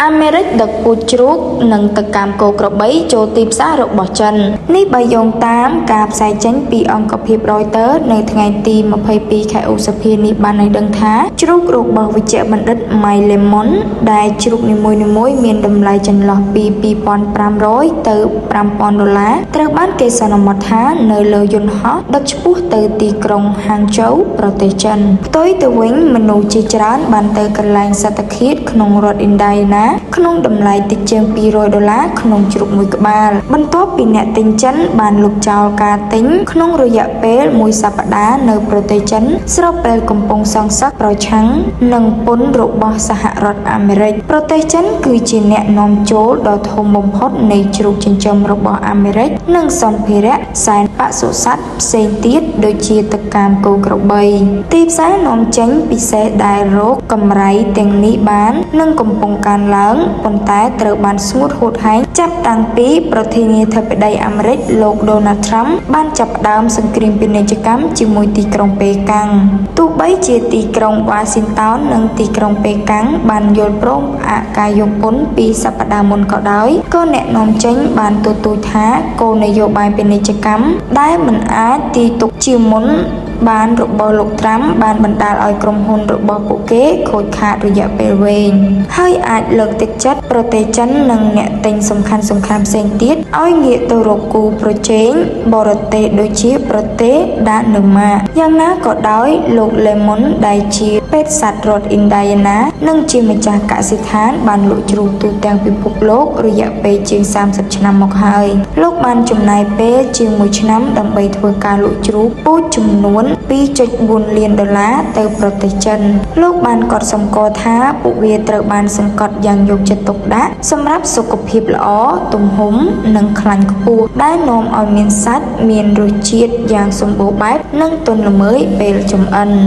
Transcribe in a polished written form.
អាមេរិកដឹកពូជជ្រូក និងទឹកកាមគោក្របីចូលទីផ្សាររបស់ចិន នេះបើយោងតាមការផ្សាយចេញពីអង្គភាពរ៉យទ័រនៅថ្ងៃទី22ខែឧសភានេះបានឲ្យដឹងថាជ្រូករបស់វេជ្ជបណ្ឌិត ម៉ៃ លេម៉ុន ដែលជ្រូកនីមួយៗមានតម្លៃចន្លោះពី2500ទៅ5000ដុល្លារត្រូវបានគេសន្មតថានៅលើយន្តហោះដឹកឆ្ពោះទៅទីក្រុងហាងជូវប្រទេសចិនផ្ទុយទៅវិញមនុស្សជាច្រើនបានទៅកន្លែងសត្វឃាតក្នុងរដ្ឋអ៊ីនដាយណាក្នុងតម្លៃតិចជាង200ដុល្លារក្នុងជ្រូកមួយក្បាលបន្ទាប់ពីអ្នកទិញចិនបានលុបចោលការទិញក្នុងរយៈពេលមួយសប្តាហ៍នៅប្រទេសចិនស្របពេលកំពុងសងសឹកប្រឆាំងនឹងពន្ធរបស់សហរដ្ឋអាមេរិកប្រទេសចិនគឺជាអ្នកនាំចូលដ៏ធំបំផុតនៃជ្រូកចិញ្ចឹមរបស់អាមេរិកនិងសម្ភារៈសែនបសុសត្វផ្សេងទៀតដូចជាទឹកកាមគោក្របីទីផ្សារនាំចេញពិសេសដែលរកកម្រៃទាំងនេះបាននិងកំពុងកើនឡើងប៉ុន្តែត្រូវបានស្ងួតហួតហែងចាប់តាំងពីប្រធានាធិបតីអាមេរិកលោកដូណាល់ត្រាំបានចាប់ផ្ដើមសង្គ្រាមពាណិជ្ជកម្មជាមួយទីក្រុងប៉េកាំងទោះបីជាទីក្រុងវ៉ាស៊ីនតោននិងទីក្រុងប៉េកាំងបានយល់ព្រមផ្អាកការយកពន្ធពីសប្តាហ៍មុនក៏ដោយក៏អ្នកនាំចេញបានទទូចថាគោលនយោបាយពាណិជ្ជកម្មដែលមិនអាចទាយទុកជាមុនបានរបស់លោកត្រាំបានបណ្ដាលឲ្យក្រុមហ៊ុនរបស់ពួកគេខូចខាតរយៈពេលវែងហើយអាចលើកទឹកចិត្តប្រទេសចិននិងអ្នកទិញសំខាន់ៗផ្សេងទៀតឲ្យងាកទៅរកគូប្រជែងបរទេសដូចជាប្រទេសដាណឺម៉ាកយ៉ាងណាក៏ដោយលោកលេម៉ុនដែលជាពេទ្យសត្វរដ្ឋអ៊ីនដាយណានិងជាម្ចាស់កសិដ្ឋានបានលក់ជ្រូកទូទាំងពិភពលោករយៈពេលជាង30ឆ្នាំមកហើយលោកបានចំណាយពេលជាង1ឆ្នាំដើម្បីធ្វើការលក់ជ្រូកពូជចំនួន 2.4 លានដុល្លារទៅប្រទេសចិនលោកបានកត់សម្គាល់ថាពួកវាត្រូវបានសង្កត់យ៉ាងយកចិត្តទុកដាក់សម្រាប់សុខភាពល្អទំហំនិងខ្លាញ់ខ្ពស់ដែលនាំឲ្យមានសាច់មានរសជាតិយ៉ាងសម្បូរបែបនិងទន់ល្មើយពេលចម្អិន។